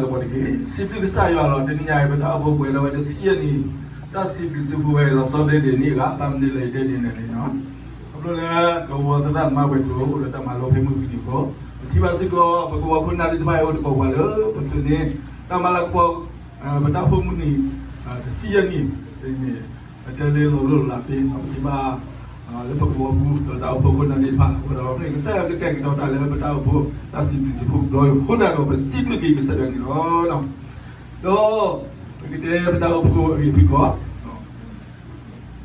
ကဘီတက့ၢ်. စံးဘျုးကစၢ်ယွၤလီၤ. တနံၤညါအံၤ ပတၢ်အိၣ်ဖှိၣ်ပှဲၤဒီးဝဲတဆံယဲၢ်နံၣ်, တၢ်စံးဘျုးစံးဖှိၣ်ဝဲလီၤဆီဒၣ်တ့ၢ်န့ၣ်အဂီၢ်, ဘၣ်မနုၤလၢယတဲဒ်န့ၣ်န့ၣ်, ခီဖျိလၢကဝီၤသရၣ်သမါဝဲၤကျိၤ အိၣ်လၢတၢ်မၤလိဖဲမုၢ်ဂီၤန့ၣ်အဃိ, ပထံၣ်ဘၣ်စ့ၢ်ကီး ပကဝီၤခိၣ်နၢ်သ့ၣ်တဖၣ်အံၤအိၣ်သကိးပှၤလၢ ပချုးန့ၢ် တၢ်မၤလၤကပီၤ ပတၢ်အိၣ်ဖှိၣ်မုၢ်နံၤ တဆံယဲၢ်နံၣ်န့ၣ် ပတဲလၢလီၤလိၢ်လီၤလးသ့, ပထံၣ်ဘၣ် လၢပကဝီၤပူၤ ဒီးတၢ်အိၣ်ဖှိၣ်ခိၣ်နၢ်သ့ၣ်တဖၣ်အဃိဒီး မ့ၢ်ကစၢ်ယွၤကတဲာ်ကတီၤတၢ်လၢပတၢ်အိၣ်ဖှိၣ် တၢ်စံးဘျုးစံးဖှိၣ်ကဒီးအဃိသတးဒီး ပစံးဘျုးက့ၤကစၢ်ယွၤန့ၣ်လီၤ. ဒီးပကတဲပတၢ်အိၣ်ဖှိၣ်အဂ့ၢ်ဖုၣ်ကိာ်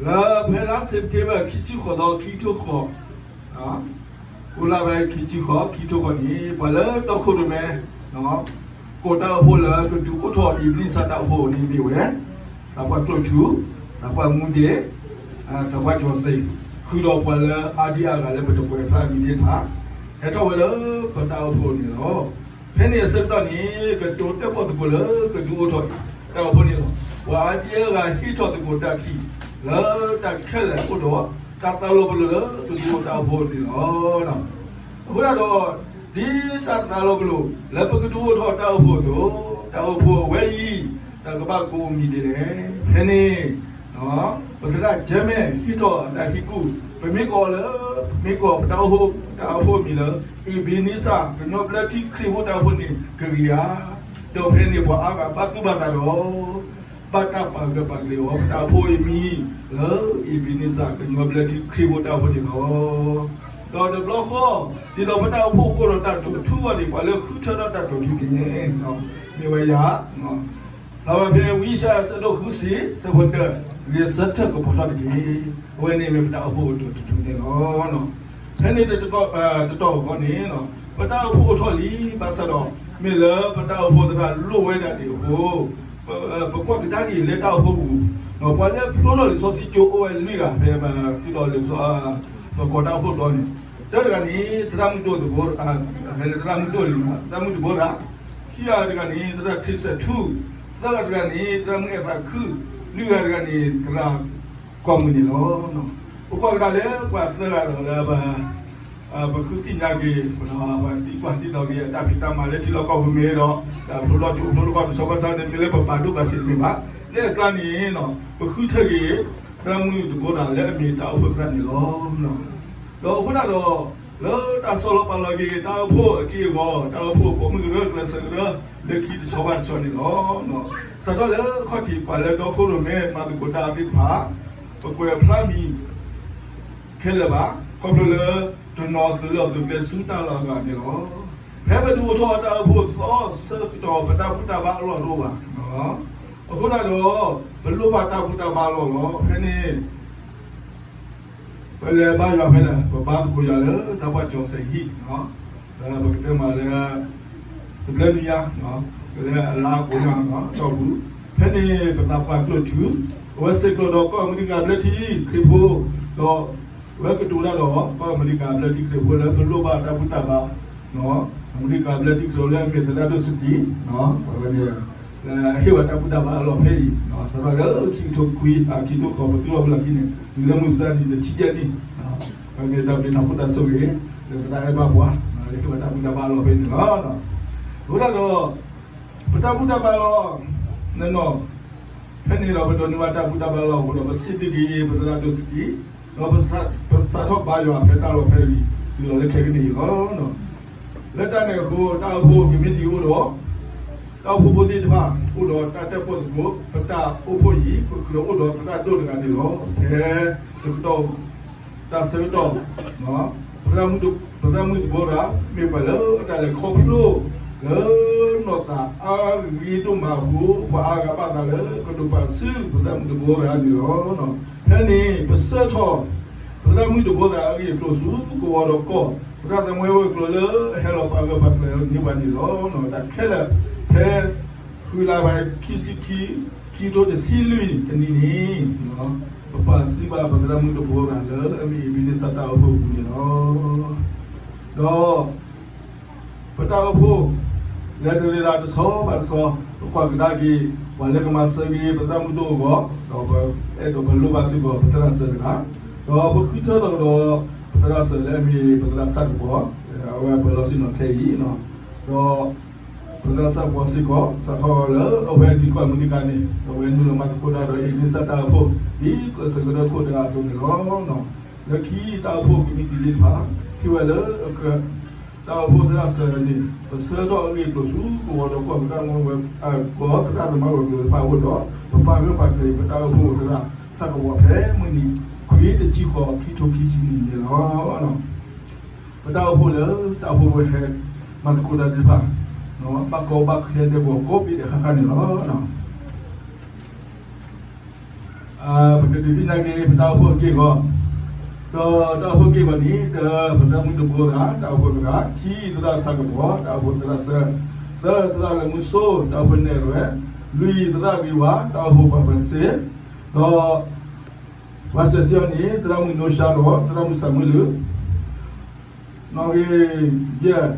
လၢဖဲလါစဲးပထ့ဘၢၣ် ခံဆံဃိးသီ ခံကထိဃိး ကိးလါဝဲခံဆံဃိး ခံကထိဃိးန့ၣ် ပှၤလၢတီခိၣ်ရိၣ်မဲ ကိးတၢ်အိၣ်ဖှိၣ်လၢကဒုးအိၣ်ထီၣ်အံၤဘလံစၢ်တၢ်အိၣ်ဖှိၣ်န့ၣ်မ့ၢ်ဝဲ သးပှၢ်ကျိၣ်ထူ, သးပှၢ်မူဒ့း, သးပှၢ်ကၠီၤစ့ၣ်, ဃုာ်ဒီးပှၤလၢအါဒံအါဂၤလၢပတကွဲးဖျါမံၤသ့ၣ်တဖၣ် ဟဲထီၣ်ဝဲလၢပတၢ်အိၣ်ဖှိၣ်န့ၣ်လီၤ. ဖဲန့ၣ်အဆၢကတီၢ်န့ၣ် ကတိၤတဲာ်ကတီၤသကိးလၢကဒုးအိၣ်ထီၣ်တၢ်အိၣ်ဖှိၣ်န့ၣ်လီၤ. ပှၤအါဒံအါဂၤဟ့ၣ်ထီၣ်သကိးတၢ်ထံၣ်လၢတၢ်ခဲလၢာ်အိၣ်ဒီး တၢ်သးလီၤပလိာ်လၢကဒုးအိၣ်တၢ်အိၣ်ဖှိၣ်န့ၣ်လီၤ. အဃိသတးဒီး ဒ်တၢ်သးလီၤပလိာ်လၢပကဒုးအိၣ်ထီၣ်တၢ်အိၣ်ဖှိၣ်အသိး တၢ်အိၣ်ဖှိၣ်အဝဲအံၤ တၢ်ကဘၣ်ကိးမံၤဒ်လဲၣ်. ဖဲန့ၣ် ပသရၣ်ကၠဲမဲၣ်ဟ့ၣ်ထီၣ်တၢ်ဟ့ၣ်ကူၣ်, ပမ့ၢ်ကိးလၢ မ့ၢ်ကိးပတၢ်အိၣ်ဖှိၣ် တၢ်အိၣ်ဖှိၣ်အမံၤလၢ အ့ဘ့နံစၢ် ကညီဘျၢထံခရံာ်ဖိတၢ်အိၣ်ဖှိၣ်န့ၣ် ကဂ့ၤဧါ. ဒီးဖဲန့ၣ်ပှၤအါဂၤဘၣ်သူၣ်ဘၣ်သးဒီး ဘၣ်တၢ်ပာ်ဂၢၢ်ပာ်ကျၢၤအီၤ ပတၢ်အိၣ်ဖှိၣ်အမံၤလၢ အ့ဘ့နံစၢ် ကညီဘျၢထံခရံာ်ဖိတၢ်အိၣ်ဖှိၣ်န့ၣ်လီၤ. ဒီးတဘျီဃီ ဒ်သိးပတၢ်အိၣ်ဖှိၣ်ကအိၣ်ဒီးတၢ်တိာ်ထူအဂီၢ်န့ၣ် ပှၤလၢဃုထၢထီၣ်တၢ်တိာ်ထူန့ၣ် မ့ၢ်ဝဲယၤ လီၤဝဲဖဲဝံယၡါယၤ အဆၢဒိၣ်ဃုဆံ ဆၢဖိတၢ ဂ့ၤဆၢထၢၣ်ကပီၤထီၣ်တက့ၢ်. အဝဲန့ၣ်မ့ၢ်ပတၢ်အိၣ်ဖှိၣ်အတိာ်တထူန့ၣ်လီၤ. ဖဲန့ၣ်တတီၤဃီန့ၣ် ပတၢ်အိၣ်ဖှိၣ်အိၣ်ထီၣ်လံ ဘၣ်ဆၣ်ဒီး မ့ၢ်လၢပတၢ်အိၣ်ဖှိၣ်သရၣ်လိၣ်ဝဲဒၣ်ဒ်အဃိ ပကွၢ်ကဒါက့ၤလၢတၢ်အိၣ်ဖှိၣ်ပူၤ ပှၤလၢဖျိထီၣ်လံာ်စီဆှံကၠိအိၣ်ဝဲလွံၢ်ဂၤ ဖဲပသုးဒီးလံာ်စီ ပကိးတၢ်အိၣ်ဖှိၣ်တဘျီန့ၣ် တၢတဂၤန့ၣ် သရၣ်မုၣ်ဒိၣ်တဘိ ဖဲန့ၣ်သရၣ်မုၣ်ဒိၣ်လံ သရၣ်မုၣ်တဘိရၤ, ခံဂၤတဂၤန့ၣ် သရၣ်ခရံာ်စဲးထူ, သၢဂၤတဂၤန့ၣ် သရၣ်မုၣ်အဲၣ်သးခု, လွံၢ်ဂၤတဂၤန့ၣ် သရၣ်ကီၢ်မုၢ်န့ၣ်လီၤ. ပကွၢ်ကဒါလၢပှၤသၢဂၤဒီးလၢ ပဃုသ့ၣ်ညါက့ၤ ပသံကွၢ်သံဒိးက့ၤ တၢ်ဖံးတၢ်မၤလၢထံလီၢ်ကီၢ်ပူၤမ့ၢ်ဒီး တၢ်ဖျိလီၤကၠိဖျိလီၤကီၢ်တဆီဘၣ်တဆီန့ၣ် မ့ၢ်လၢပပာ်ဒိၣ်ပာ်ဆံးတမ့ၢ်ဘၣ်. လၢအကျါန့ၣ် ပဃုထၢက့ၤ သရၣ်မုၣ်တဘိရၤလၢအမ့ၢ်တၢ်အိၣ်ဖှိၣ်သရၣ်န့ၣ်လီၤ. ဒီးအဃိသတးဒီး လၢတၢ်ဆီလီၤပာ်လီၤက့ၤ တၢ်အိၣ်ဖှိၣ်အက့ၢ်အဂီၤ တၢ်အိၣ်ဖှိၣ်ပိာ်မုၣ်ကရၢ ကျဲးစၢးကရၢ လၢခံတဆီဘၣ်တဆီန့ၣ်လီၤ. စးထီၣ်လၢခီၣ်ထံးပှၤလၢတီခိၣ်ရိၣ်မဲမၤသကိးတၢ်သ့ၣ်တဖၣ် ပကွဲးဖျါမံၤ ခဲလၢာ်ဘၣ် ခီဖျိလၢ တနီၤသုးလီၢ်သုးကျဲဆူတၢ်လီၢ်အဂၤန့ၣ်လီၤ. ဖဲပဒုးအိၣ်ထီၣ်တၢ်အိၣ်ဖှိၣ်သီဆၢကတီၢ် ပတၢ်ဘူၣ်တၢ်ဘါအလီၢ်တအိၣ်ဘၣ်. အဃိသတးဒီး ပလိၣ်ဘၣ်တၢ်ဘူၣ်တၢ်ဘါအလီၢ်လီၤ. ဖဲန့ၣ် ပလဲၤဘါယွၤဖဲလဲၣ် ပဘါသကိးယွၤလၢသးပှၢ်ကၠီၤစဲးဟံၣ် ပကတဲမးလၢ တဘျၢနံၤညါ လၢအလါကိးညါတီၢ်ပူၤ ဖဲန့ၣ်ပသးပှၢ်ကျိၣ်ထူ အဝဲစဲးကျိးဒီးကီၢ်အမဲရကၤဘျၢထံခရံာ်ဖိ ဒီးအဝဲကတိၤတၢ်ဒီး ကီၢ်အမဲရကၤဘျၢထံခရံာ်ဖိလၢပလိၣ်ဘၣ်တၢ်ဘူၣ်တၢ်ဘါ အမဲရကၤဘျၢထံခရံာ်ဖိလၢအမ့ၢ်သရၣ်ဒိၣ်စတံ အဝဲန့ၣ် ဟ့ၣ်ဝဲတၢ်ဘူၣ်တၢ်ဘါအလီၢ်ဖဲအံၤ စးထီၣ်လၢခံကထိခွံ ခံကထိဃိး ပသုးထီၣ်မုၢ်လီၤခံန့ၣ် တုၤလၢမုၢ်မဆါတနံၤတဆံယဲၢ်နံၣ် ပမ့ၢ်တၢ်ဘျုးတၢ်ဖှိၣ်တၢ်ဆိၣ်ဂ့ၤ လၢသရၣ်အဲၣ်ဘၣ်ပှၤ လၢဟ့ၣ်ဝဲတၢ်ဘူၣ်တၢ်ဘါအလီၢ်ဖဲန့ၣ်လီၤ. အဃိသတးဒီး ပတၢ်ဘူၣ်တၢ်ဘါလီၢ် နနီၤ ဖဲန့ၣ်ဒီးပဒိးန့ၢ်ဘၣ်တၢ်ဘူၣ်တၢ်ဘါလီၢ်အဃိဒီး ပစံးဘျုးက့ၤပသရၣ်ဒိၣ်စတံ ဒီးပစးထီၣ်ဘါယွၤဖဲတၢ်လီၢ်ဖဲအံၤ တုၤလီၤလၢခဲကနံၣ်အံၤလီၤ. လၢတၢ်န့ၣ်အဃိ တၢ်အိၣ်ဖှိၣ်ကမံးတံာ်အိၣ်ဒီး တၢ်အိၣ်ဖှိၣ်ဖိသ့ၣ်တဖၣ် အိၣ်ဒီးတၢ်တၢၣ်ပီၣ်သကိး ပတၢ်အိၣ်ဖှိၣ်အံၤ ပကြၢးအိၣ်ဒီးသရၣ်ဒိၣ်တဂၤန့ၣ်လီၤ. ဖဲတကတီၢ် တၢ်ဆၢကတီၢ် ပသရၣ်မုၣ်တဘိရၤ မ့ၢ်ပှၤလၢတၢ်လဲၤခီဖျိ လၢနီၢ်သးအါဂ့ၤဒိၣ်မးအဃိ ပှၤအါဂၤဘၣ်သးလၢကဒိးပာ်စုပသရၣ်မုၣ်တဘိရၤန့ၣ်လီၤ. ဖဲန့ၣ် ပဆှၢထီၣ် ပသရၣ်မုၣ်တဘိရၤအဂ့ၢ်အကျိၤဆူကဝီၤဒီးကီၢ် သရၣ်သမူဟဲဝဲၤကျိၤလၢအဟဲလီၤပာ်ဂၢၢ်ပာ်ကျၢၤန့ၢ်ပှၤန့ၣ်လီၤ. တၢ်ခဲလၢာ် ဖဲ ဃုလါဘၣ် ခံဆံခံ ခံကထိတဆံလွံၢ်တနံၤန့ၣ် ပပာ်စုဘၣ်ပသရၣ်မုၣ်တဘိရၤလၢအမ့ၢ်အ့ဘ့နံစၢ်တၢ်အိၣ်ဖှိၣ်အပူၤန့ၣ်လီၤ. ဒီး ပတၢ်အိၣ်ဖှိၣ် လဲၤတရံးသးတဆီဘၣ်တဆီ ပကွၢ်ကဒါက့ၤ ပှၤလၢကမၤစၢၤက့ၤ ပသရၣ်မုၣ်ဒိၣ်အဂီၢ် ဒီးပအဲၣ်ဒိးပလိၣ်ဘၣ်စ့ၢ်ကီး ပသရၣ်စၢၤတဂၤ ဒီးပဃုထၢထီၣ်ကဒီး ပသရၣ်စၢၤလၢအမ့ၢ်ပသရၣ်ဆၣ်ကပီၤ အဝဲပၢၤလီၢ်ဆ့ၣ်နီၤခဲအံၤ ဒီး ပသရၣ်သးပှၢ်စ့ၢ်ကီး စးထီၣ်လၢအဝဲဒံးကီၢ်မုၢ်နံၤခါန့ၣ် အဝဲနုာ်လီၤမၤသကိးတၢ်ဒီး အ့လ့စၢ်တၢ်အိၣ်ဖှိၣ် ဒ်ကျဲးစၢးကရၢခိၣ်တဂၤအသိးန့ၣ်လီၤ. လၢခံတၢ်အိၣ်ဖှိၣ်ကမံးတံာ်သ့ၣ်တဖၣ် ထံၣ်ဝဲလၢ တၢ်အိၣ်ဖှိၣ်သရၣ်စၢၤန့ၣ် ပဆၢထီၣ်အဂ့ၢ်အကျိၤဆူကဝီၤဒီးကီၢ်သရၣ်မုၣ်ဝဲ ကီၢ်သရၣ်သမါဝဲၤကျိၤတဖၣ်အအိၣ်ဒီး ပပာ်ဂၢၢ်ပာ်ကျၢၤပတၢ်အိၣ်ဖှိၣ်သရၣ်ဆၣ်ကပီၤဖဲမုၢ်နံၤခွံတဆံဃိး ခံထိခံဆံနံၤန့ၣ်လီၤ. ပတၢ်အိၣ်ဖှိၣ်လၢတၢ်အိၣ်ဖှိၣ်ဝဲဟဲမၤသကိးတၢ်သ့ၣ်တဖၣ် ဘၣ်ကီဘၣ်ခဲဒဲကဝီၤကိးဘ့ၣ်ဒဲးဃၣ်ဃၣ်န့ၣ်လီၤ. ပကဒုးသ့ၣ်ညါက့ၤ ပတၢ်အိၣ်ဖှိၣ်အက့ၢ်အဂီၤ, ဒီးတၢ်အိၣ်ဖှိၣ်အက့ၢ်အဂီၤန့ၣ် တၢ ပသရၣ်မုၣ်တဘိသရၣ် တၢ်အိၣ်ဖှိၣ်သရၣ်, ခံသရၣ်ဆၣ်ကပီၤ တၢ်အိၣ်ဖှိၣ်သရၣ်စၢၤ, သၢသရၣ်လၢမုၢ်စိ တၢ်အိၣ်ဖှိၣ်နဲၣ်ရွဲၣ်, လွံၢ်သရၣ်ဂ့ၤဝါ တၢ်အိၣ်ဖှိၣ်ပှၤပၢၤစ့, ဒီး ပှၤစဲးစ့အီၤန့ၣ် သရၣ်မုၣ်နိရှါဒီး သရၣ်မုၣ်စၢ်မုၢ်လုၢ်, နီၣ်ဂံၢ်ယဲၢ်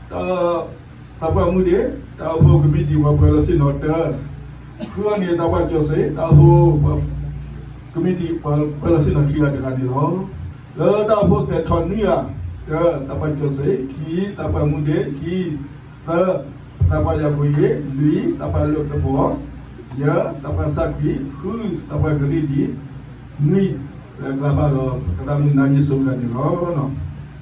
သးပှၢ်မုၢ်ဒ့ၣ် တၢ်အိၣ်ဖှိၣ်ကမံးတံာ်ပှၤပၢၤလီၢ်ဆ့ၣ်နီၤတၢ, ဃုအီၤန့ၣ် သးပှၢ်ကၠီၤစ့ တၢ်အိၣ်ဖှိၣ်ကမံးတံာ်ပှၤပၢၤလီၢ်ဆ့ၣ်နီၤခံဂၤတဂၤန့ၣ်လီၤ. လၢတၢ်အိၣ်ဖှိၣ်သဲးထီၣ်နွံဂၤ, တၢ သးပှၢ်ကၠီၤစ့, ခံ သးပှၢ်မုၢ်ဒ့ၣ်, ခံ သၢ သးပှၢ်ယၤကိၣ်အ့ၣ်, လွံၢ် သးပှၢ်လၢကပီၤ, ယဲၢ် သးပှၢ်စၢ်ကွံာ်, ဃု သးပှၢ်ကရံၣ်ဒံၣ်, နွံ လၢကျါဘၣ်ဒီး သရၣ်မုၣ်နါယ့ၣ်စိကရၢန့ၣ်လီၤ.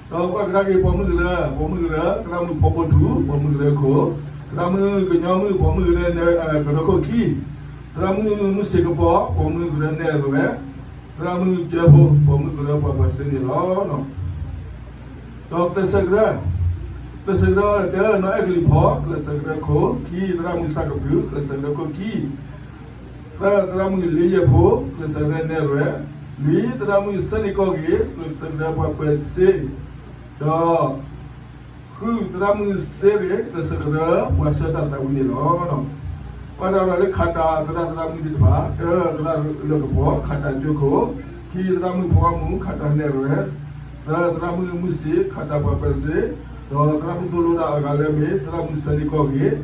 ဒီးကွၢ်ကဒါက့ၤပိာ်မုၣ်ကရၢ, ပိာ်မုၣ်ကရၢ သရၣ်မုၣ်ဖီဖိထူ ပိာ်မုၣ်ကရၢခိၣ်, သရၣ်မုၣ်ကညီမုၣ် ပိာ်မုၣ်ကရၢကရၢခိၣ်ခံ, သရၣ်မုၣ်မုၢ်စ့ၢ်ကပီၤ ပိာ်မုၣ်ကရၢနဲၣ်ရွဲၣ်, သရၣ်မုၣ်ကၠၢဖိ ပိာ်မုၣ်ကရၢပှၤပၢၤစ့န့ၣ်လီၤ. ဒီးကျဲးစၢးကရၢ, ကျဲးစၢးကရၢတၢ နီၢ်အဲၣ်ကလံၤဖီ ကျဲးစၢးကရၢခိၣ်, ခံ သရၣ်မုၣ်ဆၣ်ကပျုၢ် ကျဲးစၢးကရၢခိၣ်ခံ, သၢ သရၣ်မုၣ်လ့ယဲၢ်ဖိ ကျဲးစၢးကရၢနဲၣ်ရွဲၣ်, လွံၢ် သရၣ်မုၣ်စဲန့ၢ်ကီၢ်ဂ့ၤ ကျဲးစၢးကရၢပှၤပၢၤစ့, ဒီး ဃု သရၣ်မုၣ်စ့ရ့ၣ် ကျဲးစၢးကရၢပှၤဆှၢတၢ်သးဝံၣ်န့ၣ်လီၤ. ပှၤဒီးလၢခးတၢ်သရၣ်သရၣ်မုၣ်သ့ၣ်တဖၣ်, တၢ သရၣ်လၢကပီၤ ခးတၢ်ကၠိခိၣ်, ခံ သရၣ်မုၣ်ဖီမုၣ် ခးတၢ်နဲၣ်ရွဲၣ်, သၢ သရၣ်မုၣ်မုၢ်စ့ ခးတၢ်ပှၤပၢၤစ့, ဒီးသရၣ်မုၣ်သိၣ်လိတၢ်အဂၤလၢမ့ၢ် သရၣ်မုၣ်စဲန့ၢ်ကီၢ်ဂ့ၤ, ဒီး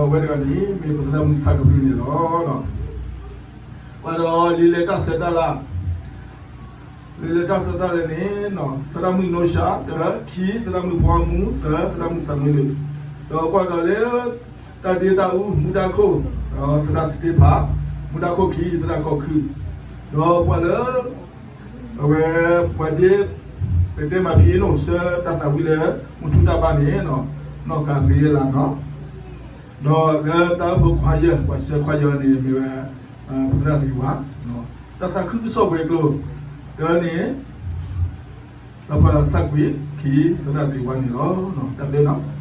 အဝဲတဂၤန့ၣ် မ့ၢ်ပသရၣ်မုၣ်ဆၣ်ကပျုၢ်န့ၣ်လီၤ. ပှၤဒီးလံာ်လဲၤတၢ်ဆဲးတၢ်လၤ, လံာ်လဲၤတၢ်ဆဲးတၢ်လၤန့ၣ် သရၣ်မုၣ်နိရှါ တၢ ခံ သရၣ်မုၣ်ဖီမုၣ် သၢ သရၣ်မုၣ်စၢ်မုၢ်လုၢ်, ဒီးကွၢ်ဒီးလၢ တၢ်ဒ့တၢ်အူမူဒါခိၣ်, ဒီးသရၣ်စတ့ဖၣ်, မူဒါခိၣ်ခံ သရၣ်ကီၢ်ခုၣ်, ဒီးပှၤလၢ အဝဲ ပှၤဒ့ ပတဲမၤဖံးအ့ၣ်နိၣ် ဆှၢတၢ်သးဝံၣ်လၢ မူထူတၢ်ဘါန့ၣ် နီၢ်ကၤဘြံၤယဲလးနီၤ, ဒီးလၢတၢ်အိၣ်ဖှိၣ်ခွါယၢၤ ပှၤဆှၢခွါယၢၤန့ၣ် မ့ၢ်ဝဲ ပသရၣ်တဂ့ၤဝါ, တၢ်သးခုကစီၣ်ပှဲၤကျိၤ တၢန့ၣ် သးပှၢ်စၢ်ကွံာ် ခံ သရၣ်တဂ့ၤဝါန့ၣ်လီၤ. တၢ်ဘျုးနီၤ.